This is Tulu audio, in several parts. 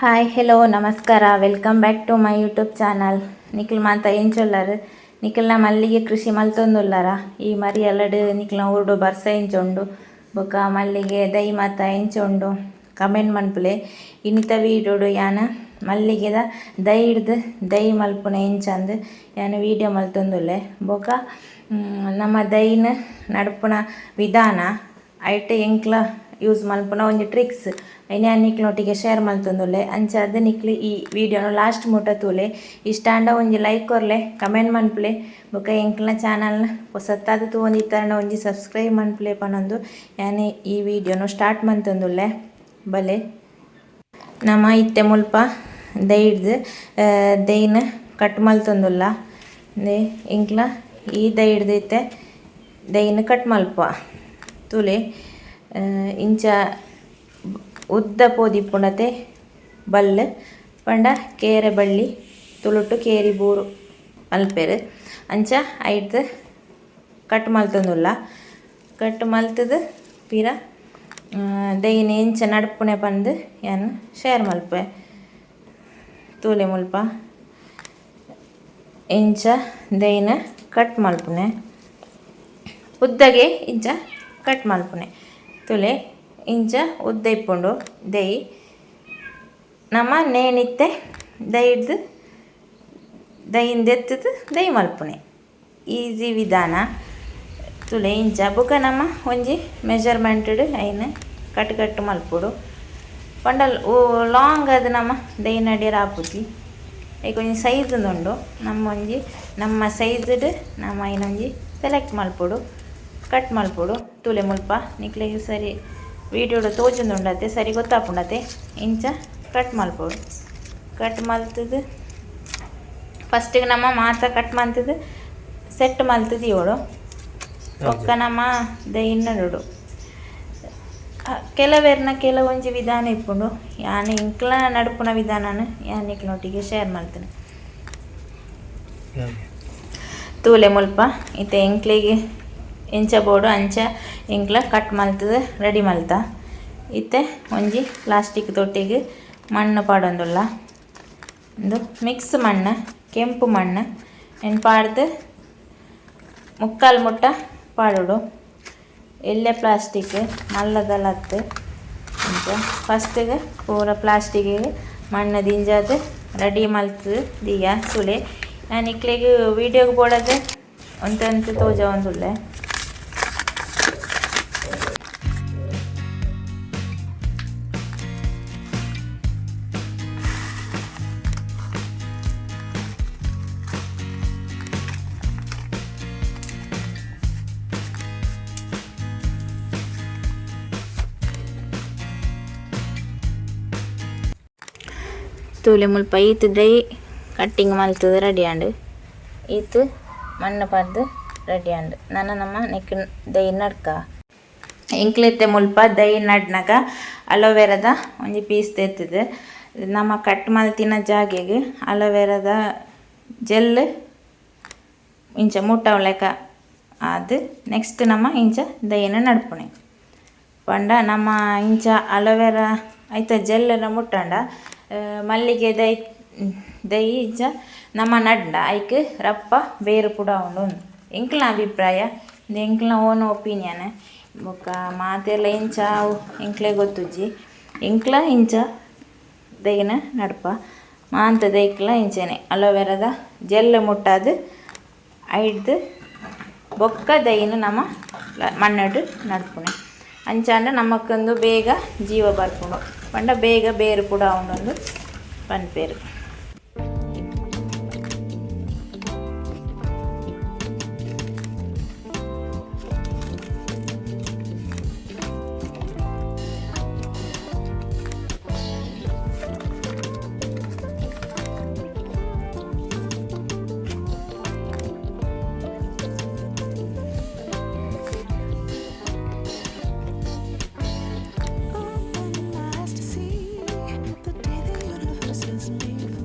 ಹಾಯ್, ಹೆಲೋ, ನಮಸ್ಕಾರ. Welcome back to my YouTube channel. ನಿಕ್ಲ್ ಮಾತ ಎಂಚೊಲ್ಲರ್? ನಿಕಲ್ನ ಮಲ್ಲಿಗೆ ಕೃಷಿ ಮಲ್ತೊಂದುಲ್ಲಾರ? ಈ ಮರಿಯಲಡ್ ನಿಕ್ಲ್ನ ಊರುಡು ಬರ್ಸ ಎಂಚ ಉಂಡು, ಬೊಕ ಮಲ್ಲಿಗೆ ದೈ ಮಾತ ಎಂಚ ಉಂಡು, ಕಮೆಂಟ್ ಮನ್ಪುಲೆ. ಇನಿತ ವೀಡಿಯೋಡು ಯಾನ್ ಮಲ್ಲಿಗೆದ ದೈ ಹಿಡ್ದು ದೈ ಮಲ್ಪುನ ಎಂಚಂದ್ ಯಾನ್ ವೀಡಿಯೋ ಮಲ್ತೊಂದುಲ್ಲೆ. ಬೊಕ ನಮ್ಮ ದೈನ್ ನಡ್ಪುನ ವಿಧಾನ, ಐಟ್ ಎಂಕ್ಲ ಯೂಸ್ ಮಲ್ಪುನ ಒಂಜಿ ಟ್ರಿಕ್ಸ್ ಐನ್ ಯಾನ್ ನಿಕ್ಲ್ನೊಟ್ಟಿಗೆ ಶೇರ್ ಮಲ್ತೊಂದುಲ್ಲೆ. ಅಂಚಾದ್ ನಿಕ್ಲ್ ಈ ವಿಡಿಯೋನು ಲಾಸ್ಟ್ ಮುಟ ತೂಲೆ. ಇಷ್ಟ ಆಂಡ ಒಂಜಿ ಲೈಕ್ ಕೊರ್ಲೆ, ಕಮೆಂಟ್ ಮನ್ಪುಲೆ. ಬೊಕ ಎಂಕ್ಲ್ನ ಚಾನಲ್ನ ಪೊಸತ್ತಾದ್ ತೂವೊಂದಿತ್ತರ್ಂಡ ಒಂಜಿ ಸಬ್ಸ್ಕ್ರೈಬ್ ಮನ್ಪುಲೆ ಪನೊಂದು ಯಾನ್ ಈ ವಿಡಿಯೋನು ಸ್ಟಾರ್ಟ್ ಮಲ್ತೊಂದುಲ್ಲೆ. ಬಲೆ, ನಮ ಇತ್ತೆ ಮುಲ್ಪ ದೈಡ್ದ್ ದೈನ್ ಕಟ್ ಮಲ್ತೊಂದುಲ್ಲ. ಎಂಕ್ಲ ಈ ದೈಡ್ದ್ ಇತ್ತೆ ದೈನ್ ಕಟ್ ಮಲ್ಪ. ತೂಲೆ, ಇಂಚ ಉದ್ದ ಪೋದಿಪ್ಪುಂಡತೆ ಬಲ್ಲ್ ಪಂಡ ಕೇರೆ ಬಳ್ಳಿ, ತುಳುಟು ಕೇರಿ ಬೂರು ಮಲ್ಪೆರ್. ಅಂಚ ಐಡ್ದ್ ಕಟ್ ಮಲ್ತೊಂದುಲ್ಲ. ಕಟ್ ಮಲ್ತುದು ಪಿರ ದೈನ್ ಎಂಚ ನಡ್ಪುನೆ ಪಂದ್ ಯಾನ್ ಶೇರ್ ಮಲ್ಪುವೆ. ತೂಲೆ, ಮುಲ್ಪ ಎಂಚ ದೈನ್ ಕಟ್ ಮಲ್ಪುನೆ, ಉದ್ದಗೆ ಇಂಚ ಕಟ್ ಮಲ್ಪುನೆ. ತೂಲೆ, ಇಂಚ ಉದ್ದ ಇಪ್ಪುಂಡು ದೈ. ನಮ ನೇಣಿತ್ತೆ ದೈಡ್ದ್ ದೈನ್ ದೆತ್ತುದು ದೈ ಮಲ್ಪುನೆ ಈಸಿ ವಿಧಾನ. ತೂಲೆ, ಇಂಚ. ಬೊಕ ನಮ ಒಂಜಿ ಮೆಜರ್ಮೆಂಟ್ ಐನ್ ಕಟ್ ಕಟ್ ಮಲ್ಪೊಡು. ಪಂಡ ಲಾಂಗ್ ಆದ್ ನಮ ದೈ ನಡಿಯರ ಆಪುಜಿ. ಐಕ್ ಒಂಜಿ ಸೈಜ್ ಉಂಡು. ನಮ್ಮ ಒಂಜಿ ನಮ್ಮ ಸೈಜ್ಡ್ ನಮ ಐನ್ ಒಂಜಿ ಸೆಲೆಕ್ಟ್ ಮಲ್ಪೊಡು, ಕಟ್ ಮಲ್ಪೊಡು. ತೂಲೆ, ಮುಲ್ಪ ನಿಕ್ಲೆಗ್ ಸರಿ ವೀಡಿಯೋಡು ತೋಜೊಂದುಂಡತೆ, ಸರಿ ಗೊತ್ತಾಪುಂಡತೆ. ಇಂಚ ಕಟ್ ಮಲ್ಪೊಡು. ಕಟ್ ಮಲ್ತುದು ಫಸ್ಟಿಗೆ ನಮ್ಮ ಮಾತ ಕಟ್ ಮಲ್ತುದು ಸೆಟ್ ಮಲ್ತುದು ದೀವೊಡು. ಬೊಕ್ಕ ನಮ್ಮ ದೈ ನಡುಡು. ಕೆಲವೆರ್ನ ಕೆಲವೊಂಜಿ ವಿಧಾನ ಇಪ್ಪುಂಡು. ಯಾನ್ ಎಂಕ್ಲ ನಡ್ಪುನ ವಿಧಾನನ್ ಯಾನ್ ನಿಕ್ಲ್ನೊಟ್ಟಿಗೆ ಶೇರ್ ಮಲ್ತುನೆ. ತೂಲೆ, ಮುಲ್ಪ ಇತ್ತೆ ಎಂಕ್ಲೆಗ್ ಎಂಚ ಬೋಡು ಅಂಚ ಎಂಕ್ಲ ಕಟ್ ಮಲ್ತುದು ರೆಡಿ ಮಲ್ತ. ಇತ್ತೆ ಒಂಜಿ ಪ್ಲಾಸ್ಟಿಕ್ ತೊಟ್ಟಿಗ್ ಮಣ್ಣು ಪಾಡೊಂದುಲ್ಲ. ಉಂದು ಮಿಕ್ಸ್ ಮಣ್ಣು, ಕೆಂಪು ಮಣ್ಣು. ನೆನ್ ಪಾಡ್ದು ಮುಕ್ಕಾಲು ಮುಟ್ಟ ಪಾಡೊಡು. ಎಲ್ಯ ಪ್ಲಾಸ್ಟಿಕ್, ಮಲ್ಲದಲ ಅತ್ತ್. ಇಂಚ ಫಸ್ಟ್ಗೆ ಪೂರ ಪ್ಲಾಸ್ಟಿಕ್ಗ್ ಮಣ್ಣು ದಿಂಜಾದ್ ರೆಡಿ ಮಲ್ತ್ ದೀಯ. ತೂಲೆ, ಯಾನ್ ನಿಕ್ಲೆಗ್ ವೀಡಿಯೋಗ್ ಬೋಡಾದ್ ಒಂತೆ ಒಂತೆ ತೋಜಾವೊಂದುಲ್ಲೆ. ತೂಲೆ, ಮುಲ್ಪ ಈತ್ ದೈ ಕಟ್ಟಿಂಗ್ ಮಲ್ತುದು ರೆಡಿ ಆಂಡ್. ಈತ್ ಮಣ್ಣು ಪಾಡ್ದ್ ರೆಡಿ ಆಂಡ್. ನನ ನಮ ನೆಕ್ಕ್ ದೈ ನಡ್ಕ. ಎಂಕ್ಲೆತ್ತೆ ಮುಲ್ಪ ದೈ ನಡ್ನಗ ಅಲೋವೆರಾದ ಒಂಜಿ ಪೀಸ್ ದೆತ್ತುದು ನಮ ಕಟ್ ಮಲ್ತಿನ ಜಾಗೆಗ್ ಅಲೋವೆರಾದ ಜೆಲ್ ಇಂಚ ಮುಟ್ಟವುಲೆಕ ಆದ್ ನೆಕ್ಸ್ಟ್ ನಮ ಇಂಚ ದೈನ್ ನಡ್ಪುನೆ. ಪಂಡ ನಮ ಇಂಚ ಅಲೋವೆರಾ ಐತ ಜೆಲ್ ನ್ ಮುಟ್ಟಂಡ ಮಲ್ಲಿಗೆ ದೈ ದೈ ಇಂಚ ನಮ ನಡ್ಂಡ ಐಕ್ ರಪ್ಪ ಬೇರ್ ಪೂರ ಆವುಂಡು. ಎಂಕ್ಲ್ನ ಅಭಿಪ್ರಾಯ, ಉಂದು ಎಂಕ್ಲ್ನ ಓನ್ ಒಪೀನಿಯನ್. ಬೊಕ ಮಾತೆರ್ಲ ಎಂಚ ಅವು ಎಂಕ್ಲೆಗ್ ಗೊತ್ತುಜ್ಜಿ. ಎಂಕ್ಲ ಇಂಚ ದೈನ್ ನಡ್ಪ. ಮಾಂತ ದೈಕ್ಲ ಇಂಚನೆ ಅಲೋವೆರಾದ ಜೆಲ್ ಮುಟ್ಟಾದ್ ಐಡ್ದ್ ಬೊಕ್ಕ ದೈನ್ ನಮ ಮಣ್ಣುಡು ನಡ್ಪುನೆ. ಅಂಚಾಂಡ ನಮಕ್ ಉಂದು ಬೇಗ ಜೀವ ಬರ್ಪುಂಡು, ಪಂಡ ಬೇಗ ಬೇರ್ ಪೂರ ಆವುಂಡು ಪನ್ಪೆರ್. Open my eyes to see the day the universe was made.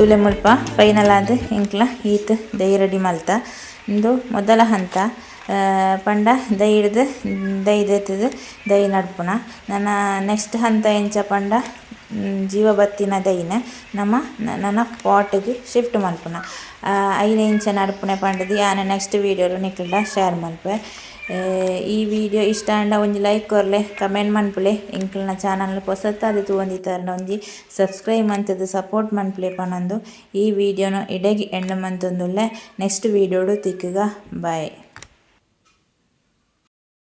ತೂಲೆ ಮುಲ್ಪ ಫೈನಲ್ ಆದ್ ಎಂಕ್ಲ ಈತ್ ದೈ ರೆಡಿ ಮಲ್ತ. ಉಂದು ಮೊದಲ ಹಂತ ಪಂಡ ದೈ ಹಿಡ್ದು ದೈ ದೆತ್ತುದು ದೈ ನಡ್ಪುನ. ನನ ನೆಕ್ಸ್ಟ್ ಹಂತ ಎಂಚ ಪಂಡ ಜೀವ ಬತ್ತಿನ ದೈನ್ ನಮ ನನ ಪಾಟ್ಗ್ ಶಿಫ್ಟ್ ಮಲ್ಪುನ. ಐನ್ ಎಂಚ ನಡ್ಪುನೆ ಪಂಡುದು ಯಾನ್ ನೆಕ್ಸ್ಟ್ ವೀಡಿಯೋಡು ನಿಕಲ್ಡ ಶೇರ್ ಮಲ್ಪೆ. ಈ ವಿಡಿಯೋ ಇಷ್ಟ ಆಂಡ ಒಂಜಿ ಲೈಕ್ ಕೊರ್ಲೆ, ಕಮೆಂಟ್ ಮನ್ಪುಲೆ. ಎಂಕಲ್ನ ಚಾನಲ್ ಪೊಸತ್ತಾದ್ ತೂವೊಂದಿತ್ತರ್ಂಡ ಒಂಜಿ ಸಬ್ಸ್ಕ್ರೈಬ್ ಮಂತುದು ಸಪೋರ್ಟ್ ಮನ್ಪುಲೆ ಪನೊಂದು ಈ ವಿಡಿಯೋನು ಇಡೆಗ್ ಎಂಡ್ ಮಂತೊಂದುಲ್ಲೆ. ನೆಕ್ಸ್ಟ್ ವಿಡಿಯೋಡು ತಿಕ್ಕುಗ, ಬಾಯ್.